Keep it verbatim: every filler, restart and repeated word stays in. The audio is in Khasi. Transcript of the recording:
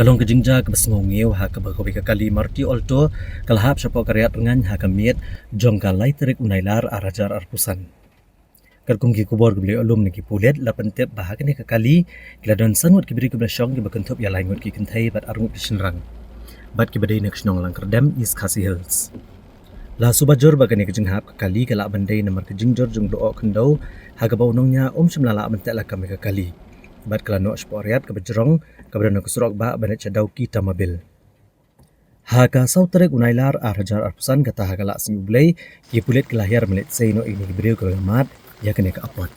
Ka long ka jingjia kaba sngew ngiew ha kaba kawei ka kali Maruti Alto ka la hap shapoh ka riat rngain ha ka miet jong ka lai tarik u Nailar ar hajar arphew san. Katkum ki khubor kiba la ïoh lum na ki pulit la pyntip ba ha kane ka kali ki la don san ngut ki briew kiba la shong kiba kynthup ïa lai ngut ki kynthei bad ar ngut ki shynrang bad kiba dei na ka shnong Langkyrdem, East Khasi Hills. La suba jur ba kane ka jinghap ka kali ka lah ban dei namar ka jingjur jong u doh khyndew ha kaba u nongñia um shym la lah ban teh lakam ïa ka kali bad ka la noh shapoh riat kaba jrong kaba don ha ka surok bah ban leit sha Dawki Tamabil. Ha ka saw tarik u Nailar ar hajar arphew san, kata ha ka lad sngi U Blei, ki pulit ki la hiar ban leit sei noh ïa kine ki briew kiba la mad ïa kane ka apot.